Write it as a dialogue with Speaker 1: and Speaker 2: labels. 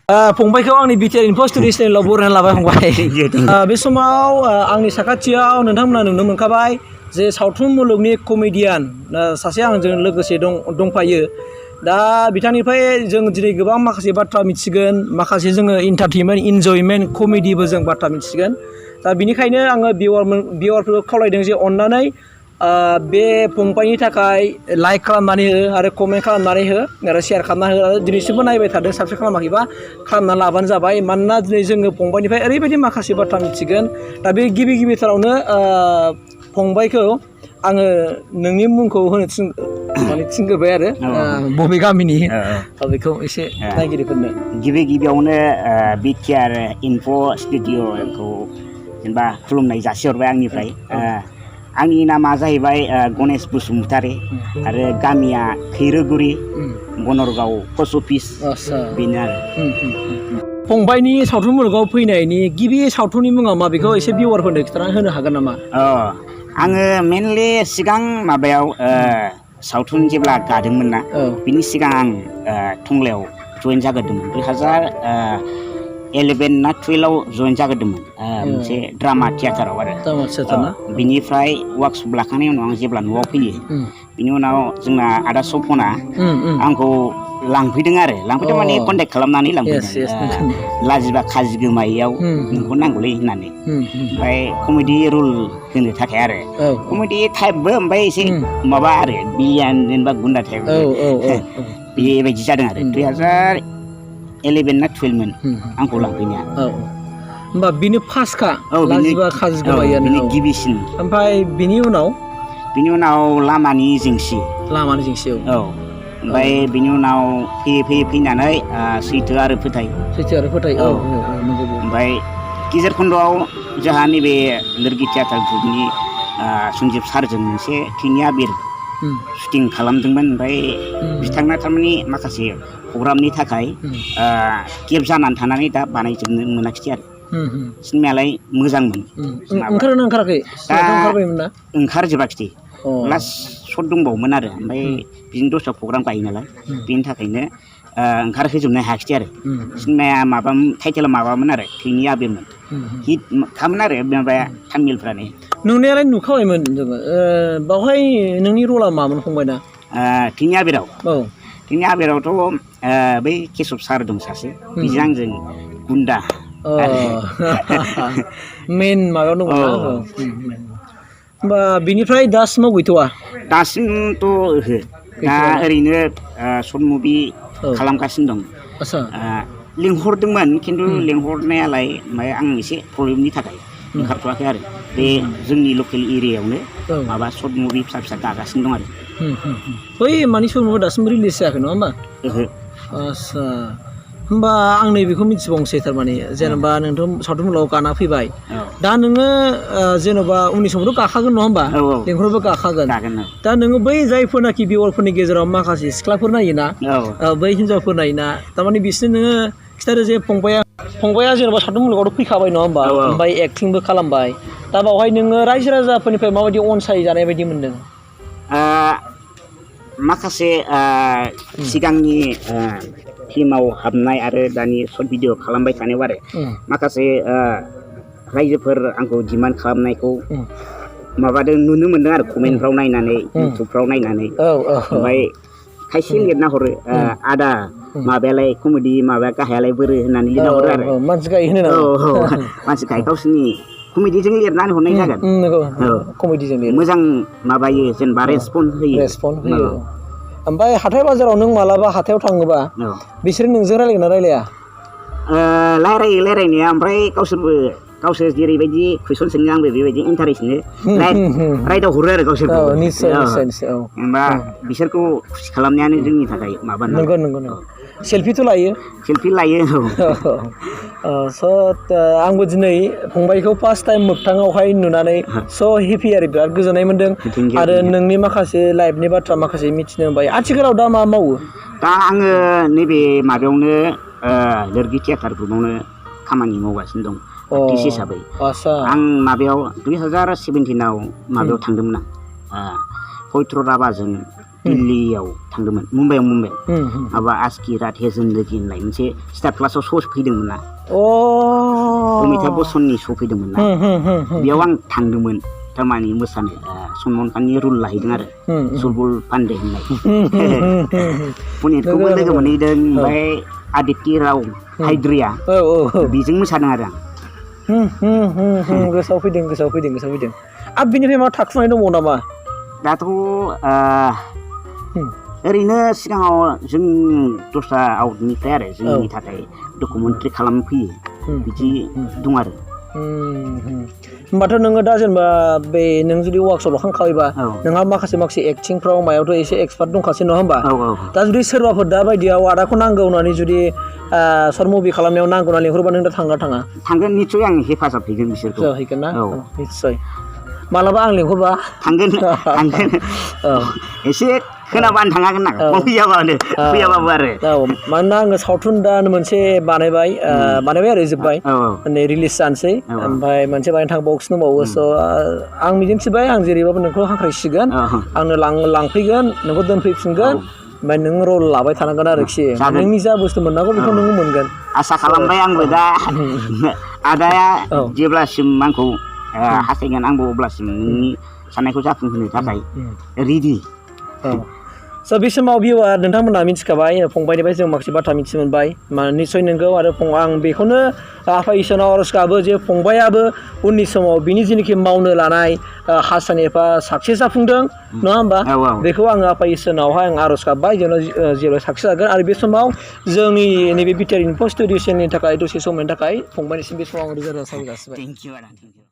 Speaker 1: फंबायखौ आंनि BTR info story चेनेलाव बरायना लाबाय फंबाय। बे समाव आंनि साखाथियाव नोंथांमोना नुनो मोनखाबाय जे सावथुन मुलुगनि कमेडियान सासे आंजों लोगोसे दंफायो। दा बिथांनिफ्राय जों दिनै गोबां माखासे बाथ्रा मिथिगोन, माखासे जोङो इन्टारटेनमेन्ट इन्जयमेन्ट कमेडिबो जों बाथ्रा मिथिगोन। दा बिनिखायनो आङो भिउवारफोरखौ खावलायदों जे अननानै बे फंबायनि थाखाय लाइक खालामनानै हो आरो कमेन्ट खालामनानै हो आरो शेयार खालामना हो आरो दिनैसिमबो नायबाय थादों साबस्क्राइब खालामाखैबा खालामना लाबानो जाबाय। मानोना दिनै जोङो फंबायनिफ्राय ओरैबायदि माखासे बाथ्रा मिथिगोन। दा बे गिबिथारावनो फंबायखौ आङो नोंनि मुंखौ होनो थिनग्रोबाय आरो बबे गामिनि बेखौ एसे नायगिरिफोरनो।
Speaker 2: गिबियावनो बिटिआर इनफो स्टुडिअ'खौ जेनेबा खुलुमनाय जासिहरबाय आंनिफ्राय। आंनि नामा जाहैबाय गणेश बसुमतारी आरो गामिया खैरोगुरि बनरगाव पस्ट अफिस बेनो आरो।
Speaker 1: फंबायनि सावथुन मुलुगाव फैनायनि गिबि सावथुननि मुङा मा बेखौ एसे भिउवारफोरनो खिन्थाना होनो हागोन नामा?
Speaker 2: आङो मेनलि सिगां माबायाव सावथुन जेब्ला गादोंमोन ना बिनि सिगां आं टंलायाव जइन जाग्रोदोंमोन। 2011 ना 12आव जइन जाग्रोदोंमोन मोनसे ड्रामा थियेटाराव आरो। बिनिफ्राय वार्कशप लाखांनायनि उनाव आं जेब्ला न'आव फैयो बिनि उनाव जोंना आदा सपना आंखौ लांफैदों माने कन्टेक्ट खालामनानै लांफैदों। लाजिबा खाजि गोमायैयाव नोंखौ नांगौलै होननानै। ओमफ्राय कमेडि रल होनो थाखाय आरो कमेडि टाइपबो ओमफ्राय एसे माबा आरो बिलियान जेनेबा गुन्दा टाइप बेबायदि जादों आरो। 2011 ना 12मोन आंखौ लांफैनाया।
Speaker 1: होमबा बिनो फार्स्टखा लाजिबा खाजि गोमायैआनो
Speaker 2: गिबिसिन।
Speaker 1: ओमफ्राय बिनि उनाव
Speaker 2: लामानि जेंसि औ। ओमफ्राय बिनि उनाव फैयै फैनानै सैथो आरो फोथाय औ। ओमफ्राय गेजेर खन्द'आव जोंहा नैबे लोरगि थियेटार ग्रुपनि सन्जिब सारजों मोनसे थैनि आबिर शुटिं खालामदोंमोन। ओमफ्राय बिथांना थारमाने माखासे प्रग्रामनि थाखाय गेप जानानै थानानै दा बानायजोबनो मोनाखिसै आरो। सिनेमायालाय मोजांमोन।
Speaker 1: ओंखारदोंना ओंखाराखै?
Speaker 2: ओंखारजोबाखिसै। लास्ट शट दंबावोमोन आरो। ओमफ्राय बिदिनो दस्रा प्रग्राम गायो नालाय बेनि थाखायनो ओंखारहोजोबनो हायाखिसै आरो। सिनेमाया टाइटेला माबामोन आरो थैनि आबिरमोन। हिट खामोन आरो माबाया तामिलफ्रानो।
Speaker 1: नुनायालाय नुखाबायमोन जोङो। बावहाय नोंनि रला मामोन फंबायना?
Speaker 2: थैनि आबिरावथ' बै केशब सार दं सासे, बिजों आंजों गुन्दा
Speaker 1: मेन माबायाव दङ ना। होमबा बिनिफ्राय दासिमाव गैथ'वा?
Speaker 2: दासिमथ' दा ओरैनो सर्ट मुभि खालामगासिनो दं। लिंहरदोंमोन खिन्थु लिंहरनायालाय ओमफ्राय आं एसे प्रब्लेमनि थाखाय ओंखारथ'वाखै आरो। बे जोंनि लकेल एरियायावनो माबा सर्ट मुभि फिसा गागासिनो दं आरो।
Speaker 1: बै मानि सर्ट मुभि दासिमबो रिलिज जायाखै नङा होमबा? आदसा होमबा आं नैबेखौ मिथिबावनोसै थारमाने जेनेबा नोंथ' सावथुन मुलुगाव गाना फैबाय। दा नोङो जेन'बा उननि समावथ' गाखागोन नङा होमबा? लेंहरबो गाखागोन। दा नोङो बै जायफोरनाखि भिउवारफोरनि गेजेराव माखासे सिख्लाफोर नायोना, बै हिन्जावफोर नायोना, थारमाने बिसोरनो नोङो खिन्थादो जे फंबाया जेनेबा सावथुन मुलुगावथ' फैखाबाय नङा होमबा? ओमफ्राय एक्टिंबो खालामबाय। दा बावहाय नोङो रायजो राजाफोरनिफ्राय माबायदि अनसायजानाय बायदि मोनदों?
Speaker 2: माखासे सिगांनि फिल्माव हाबनाय आरो दानि सर्ट भिडिअ खालामबाय थानायाव आरो माखासे रायजोफोर आंखौ डिमान्ड खालामनायखौ माबादों नुनो मोनदों आरो कमेन्टफ्राव नायनानै इउटुबफ्राव नायनानै। ओमफ्राय खायसे लिरना हरो आदा माबायालाय कमेडि माबाया गाहायालाय बोरो होननानै लिरना हरो आरो।
Speaker 1: मानसि गाय होनो
Speaker 2: मानसि गाय गावसोरनि कमेडिजों लिरनानै हरनाय जागोन।
Speaker 1: कमेडिजों
Speaker 2: मोजां माबायो जेनेबा रेसपन्स होयो।
Speaker 1: ओमफ्राय हाथाय बाजाराव नों मालाबा हाथायाव थाङोबा बिसोर नोंजों रायलायगोन ना रायलाया?
Speaker 2: रायलायो रायलायनाया। ओमफ्राय गावसोर जेरैबायदि कुइसन सोङो आंबो बेबायदि इन्टारेस्टनो रायदाव हरो आरो गावसोरखौ। होमबा बिसोरखौ खुसि खालामनायानो जोंनि थाखाय माबा।
Speaker 1: नंगौ। सेल्फिथ' लायो?
Speaker 2: सेल्फि लायो।
Speaker 1: आंबो दिनै फंबायखौ फार्स्ट टाइम मोगथाङावहाय नुनानै हेपि आरो बिराद गोजोननाय मोन्दों। आरो नोंनि माखासे लाइफनि बाथ्रा माखासे मिथिनो मोनबाय। आथिखालाव दा मा मावो?
Speaker 2: दा आङो नैबे माबायावनो लोरगि थियेटार ग्रुपआवनो खामानि मावगासिनो दं आर्टिस्ट हिसाबै। आं माबायाव 2017आव माबायाव थांदोंमोन आं पबित्र राभाजों दिल्लीयाव थांदोंमोन मुम्बाइ माबा आस्कि राधे जोंलोगि होननाय मोनसे स्टार क्लासाव श' फैदोंमोन ना अमिताभ बच्चननि श' फैदोंमोन ना बेयाव आं थांदोंमोन थारमाने मोसानो सलमान खाननि रुल लाहैदों आरो सुलबुल पान्डे होननाय पुनितखौबो लोगो मोनहैदों ओमफ्राय आदित्य राव हाइद्रिया बेजों मोसादों आरो आं
Speaker 1: गोसोआव फैदों आरो बिनिफ्राय मा थाखुनाय दंबावो नामा
Speaker 2: दाथ' ओरैनो सिगाङाव जों दस्रा आउटनिफ्राय आरो जोंनि थाखाय डकुमेन्टारि खालामफैयो बिदि दं आरो
Speaker 1: होमबाथ' नोङो दा जेनेबा बे नों जुदि वार्कशप लाखांखाबायबा नोंहा माखासे एक्टिंफ्राव मायावथ' एसे एक्सपार्ट दंखासै नङा होमबा दा जुदि सोरबाफोर दा बायदियाव आदाखौ नांगौ होननानै जुदि सर्ट मुभि खालामनायाव नांगौ होननानै लिंहरबा नों दा थाङा
Speaker 2: थांगोन निस्सय आं हेफाजाब हैगोन बिसोरखौ
Speaker 1: हैगोन ना निस्सय मालाबा आं लिंहरबा
Speaker 2: थांगोन एसे खोनाबानो थाङागोन ना फैयाबाबो आरो
Speaker 1: मानोना आङो सावथुन दा मोनसे बानायबाय आरो जोब्बाय नै रिलिज जानोसै ओमफ्राय मोनसे बानायनो थांबावगासिनो दंबावो स' आं मिजिंथिबाय आं जेरैबाबो नोंखौ हांख्रायसिगोन आंनो लांफैगोन नोंखौ दोनफैफिनगोन ओमफ्राय नों रल लाबाय थानांगोन आरोखि नोंनि जा बुस्थु मोननांगौ बेखौ नोङो मोनगोन
Speaker 2: आसा खालामबाय आंबो दा आदाया जेब्लासिम आंखौ हास्थायगोन आंबो अब्लासिम नोंनि साननायखौ जाफुंहोनो थाखाय रेडि
Speaker 1: स' बे समाव भिउआर नोंथांमोनहा मिथिखाबाय फंबायनिफ्राय जों माखासे बाथ्रा मिथिनो मोनबाय निस्सय नंगौ आरो आं बेखौनो आफा इसोरनाव आर'ज गाबो जे फंबायाबो उननि समाव बिनि जेनोखि मावनो लानाय हास्थायनाय एबा साक्सेस जाफुंदों नङा होमबा बेखौ आङो आफा इसोरनावहाय आं आर'ज गाबबाय जेब्ला साक्सेस जागोन आरो बे समाव जोंनि नैबे बिटिआर इनफो स्टुडिअ चेनेलनि थाखाय दसे समनि थाखाय फंबायनिसिम बे समाव रोजा रोजा साबायखर जासिबाय